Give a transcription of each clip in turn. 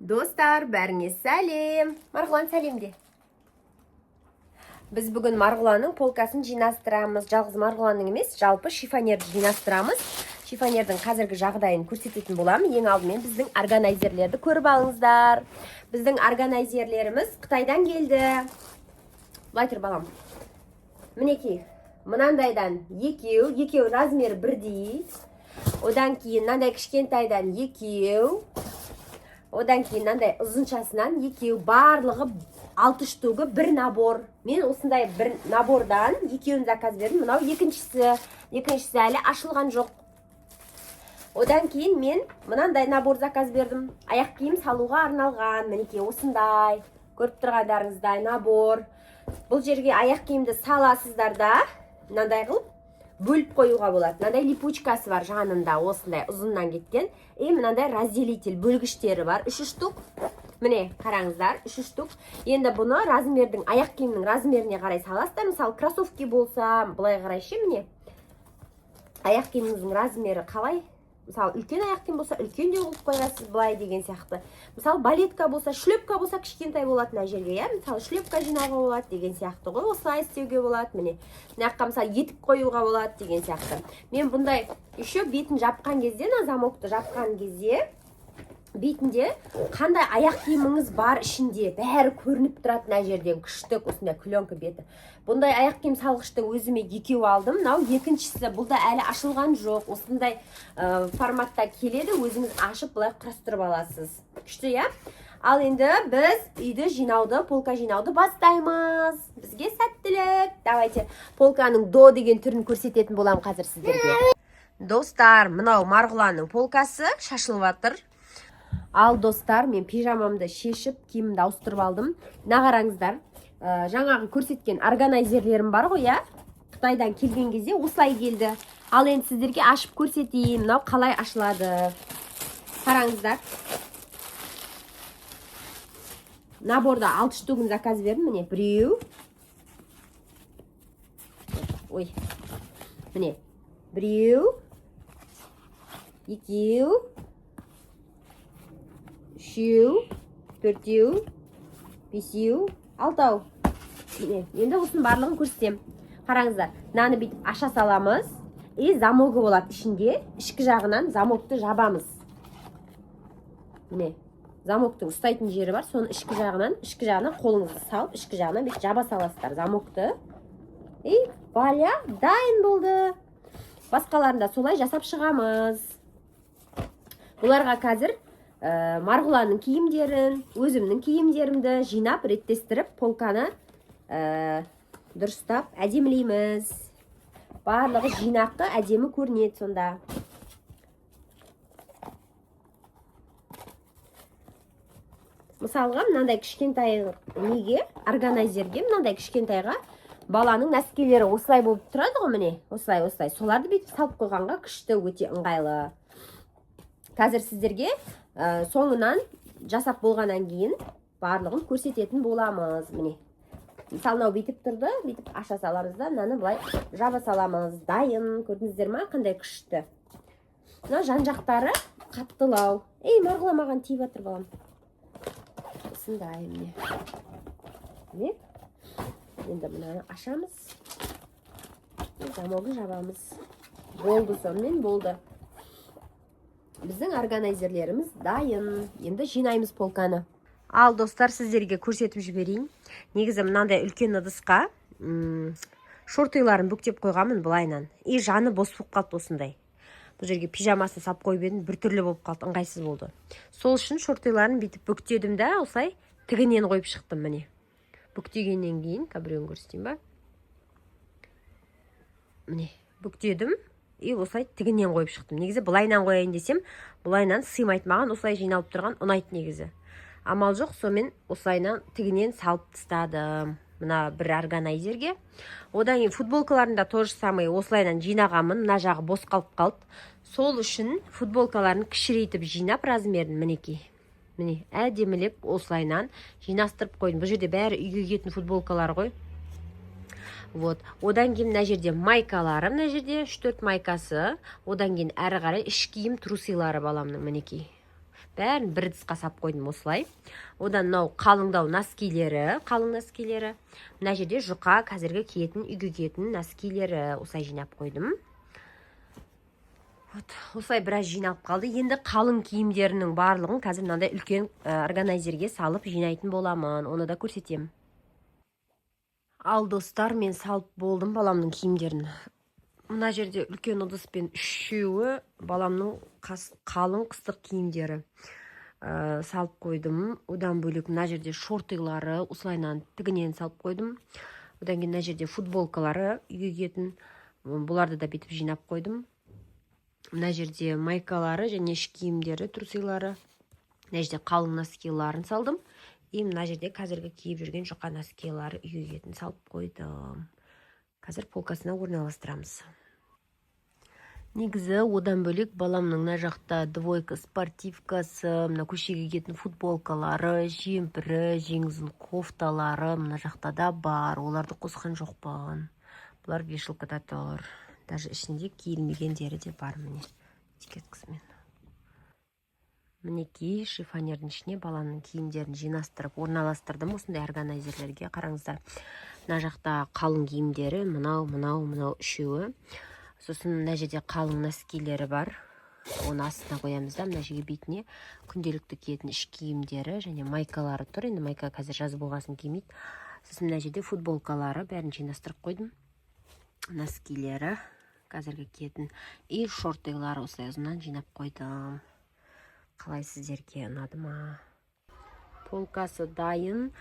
Достар, бәріңе сәлем! Марғұлан, сәлем де! Біз бүгін Марғұланның полкасын жинастырамыз. Жалғыз Марғұланның емес, жалпы шифонерді жинастырамыз. Шифонердің қазіргі жағдайын көрсететін боламын. Ең алдымен біздің органайзерлерді көріп алыңыздар. Біздің органайзерлеріміз Қытайдан келді. Былай тұр, балам. Мінекей, мынандайдан екеу, екеу размері бірдей. Одан кейін мынандай кішкентайдан екеу. Одан кейін мынандай ұзыншасынан екеу, барлығы алты штугі бір набор. Мен осындай бір набордан екеуін заказ бердім. Мынау екіншісі, екіншісі әлі ашылған жоқ. Одан кейін мен мынандай набор заказ бердім. Аяқ киім салуға арналған, мінекей, осындай көріп тұрғандарыңыздай набор. Бұл жерге аяқ киімді саласыздар да, мынандай қылып бөліп қоюға болады. Мынандай липучкасы бар жанында, осындай ұзыннан кеткен. И мынандай разделитель бөлгіштері бар, үш штук. Міне, қараңыздар, үш штук. Енді бұны размердің, аяқ киімнің размеріне қарай саласыздар. Мысалы, кроссовки болса, былай қарай ше, міне. Аяқ киіміңіздің размері қалай? Мысалы, үлкен аяқ киім болса, үлкен де қылып қоясыз былай деген сияқты. Мысалы, балетка болса, шлепка болса, кішкентай болады мына жерге, иә. Мысалы, шлепка жинауға болады деген сияқты ғой. Осылай істеуге болады, міне. Мына жаққа, мысалы, етік қоюға болады деген сияқты. Мен бұндай еще бетін жапқан кезде, мына замокты жапқан кезде бетінде қандай аяқ киіміңіз бар ішінде бәрі көрініп тұрады мына жерден. Күшті, осындай пленка беті. Бұндай аяқ киім салғышты өзіме екеу алдым. Мынау екіншісі, бұл да әлі ашылған жоқ. Осындай форматта келеді, өзіңіз ашып былай құрастырып аласыз. Күшті, иә? Ал енді біз үйді жинауды, полка жинауды бастаймыз. Бізге сәттілік! Давайте полканың до деген түрін көрсететін боламын қазір сіздерге. Достар, мынау Марғұланның полкасы шашылып жатыр. Ал, достар, мен пижамамды шешіп, киімімді ауыстырып алдым. Мына қараңыздар, жаңағы көрсеткен органайзерлерім бар ғой, иә, Қытайдан келген кезде осылай келді. Ал енді сіздерге ашып көрсетейін, мынау қалай ашылады. Қараңыздар, наборда алты штугін заказ бердім. Міне, біреу, ой, міне, біреу, екеу, үшеу, төртеу, бесеу, алтау. Міне, енді осының барлығын көрсетемін. Қараңыздар, мынаны бүйтіп аша саламыз, и замогы болады ішінде. Ішкі жағынан замокты жабамыз. Міне, замоктың ұстайтын жері бар, соны ішкі жағынан қолыңызды салып, ішкі жағынан бүйтіп жаба саласыздар замокты, и вуаля, дайын болды. Басқаларын да солай жасап шығамыз. Бұларға қазір Марғұланның киімдерін, өзімнің киімдерімді жинап, реттестіріп, полканы дұрыстап әдемілейміз. Барлығы жинақы, әдемі көрінеді сонда. Мысалға, мынандай кішкентай неге, органайзерге, мынандай кішкентайға баланың носкилері осылай болып тұрады ғой, міне, осылай, осылай. Соларды бүйтіп салып қойғанға күшті, өте ыңғайлы. Қазір сіздерге соңынан жасап болғаннан кейін барлығын көрсететін боламыз. Міне, мысалы, мынау бүйтіп тұрды, бүйтіп аша саламыз да, мынаны былай жаба саламыз, дайын. Көрдіңіздер ма, қандай күшті? Мына жан жақтары қаттылау. Ей, Марғұлан, маған тиіп жатыр, балам. Осындай, міне, міне. Енді мынаны ашамыз, замогын жабамыз, болды. Сонымен болды, біздің органайзерлеріміз дайын. Енді жинаймыз полканы. Ал, достар, сіздерге көрсетіп жіберейін. Негізі мынандай үлкен ыдысқа шортыларын бүктеп қойғанмын былайынан, и жаны бос болып қалды осындай. Бұл жерге пижамасын салып қойып едім, біртүрлі болып қалды, ыңғайсыз болды. Сол үшін шортыларын бүйтіп бүктедім да, осылай тігінен қойып шықтым. Міне, бүктегеннен кейін біреуін көрсетейін ба? Міне, бүктедім и осылай тігінен қойып шықтым. Негізі былайынан қояйын десем, былайынан сыймайды. Маған осылай жиналып тұрған ұнайды негізі. Амал жоқ, сонымен осылайынан тігінен салып тастадым мына бір органайзерге. Одан кейін футболкаларын да то же самое осылайынан жинағанмын. Мына жағы бос қалып қалды, сол үшін футболкаларын кішірейтіп жинап размерін, мінекей, міне, әдемілеп осылайынан жинастырып қойдым. Бұл жерде бәрі үйге киетін футболкалар ғой. Вот, одан кейін мына жерде майкалары, мына жерде үш төрт майкасы. Одан кейін әрі қарай іш киім, трусилары баламның, мінекей. Бәрін бір ыдысқа салып қойдым осылай. Одан мынау қалыңдау носкилері, қалың носкилері. Мына жерде жұқа, қазіргі киетін, үйге киетін носкилері, осылай жинап қойдым. Вот осылай біраз жиналып қалды. Енді қалың киімдерінің барлығын қазір мынандай үлкен органайзерге салып жинайтын боламын, оны да көрсетемін. Ал, достар, мен салып болдым баламның киімдерін. Мына жерде үлкен ыдыспен үшеуі баламның қалың қыстық киімдері салып қойдым. Одан бөлек мына жерде шортылары, осылайынан тігінен салып қойдым. Одан кейін мына жерде футболкалары, үйге киетін. Бұларды да бүйтіп жинап қойдым. Мына жерде майкалары және іш киімдері, трусилары. Мына жерде қалың носкиларын салдым. И мына жерде қазіргі киіп жүрген жұқа носкилары, үйге киетін, салып қойдым. Қазір полкасына орналастырамыз негізі. Одан бөлек баламның мына жақта двойка спортивкасы, мына көшеге киетін футболкалары, жемпірі, жеңі ұзын кофталары мына жақта да бар. Оларды қосқан жоқпын, бұлар вешалкада тұр. Даже ішінде киілмегендері де бар, міне, этикеткасымен. Мінекей, шифонердің ішіне баланың киімдерін жинастырып орналастырдым осындай органайзерлерге. Қараңыздар, мына жақта қалың киімдері, мынау, мынау, мынау үшеуі. Сосын мына жерде қалың носкилері бар, оны астына қоямыз да, мына жерге, бетіне күнделікті киетін іш киімдері және майкалары тұр. Енді майка қазір жаз болғасын кимейді. Сосын мына жерде футболкалары, бәрін жинастырып қойдым. Носкилері қазіргі киетін и шортылары осылай ұзыннан жинап қойдым. Қалай, сіздерге ұнады ма? Полкасы дайын.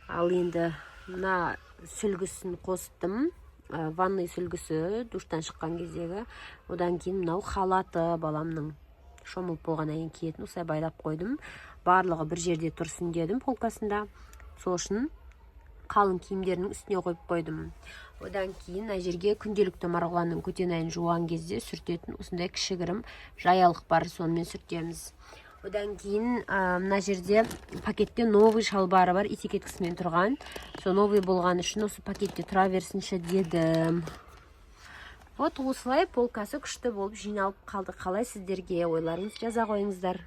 Ал енді мына сүлгісін қостым, ванный сүлгісі, душтан шыққан кездегі. Одан кейін мынау халаты, баламның шомылып болғаннан кейін киетін, осылай байлап қойдым. Барлығы бір жерде тұрсын дедім полкасында, сол үшін қалың киімдерінің үстіне қойып қойдым. Одан кейін мына жерге күнделікті Марғұланның көтенайын жуған кезде сүртетін осындай кішігірім жаялық бар, сонымен сүртеміз. Одан кейін мына жерде пакетте новый шалбары бар, этикеткасымен тұрған. Сол новый болған үшін осы пакетте тұра берсінші дедім. Вот осылай полкасы күшті болып жиналып қалды. Қалай сіздерге? Ойларыңызды жаза қойыңыздар.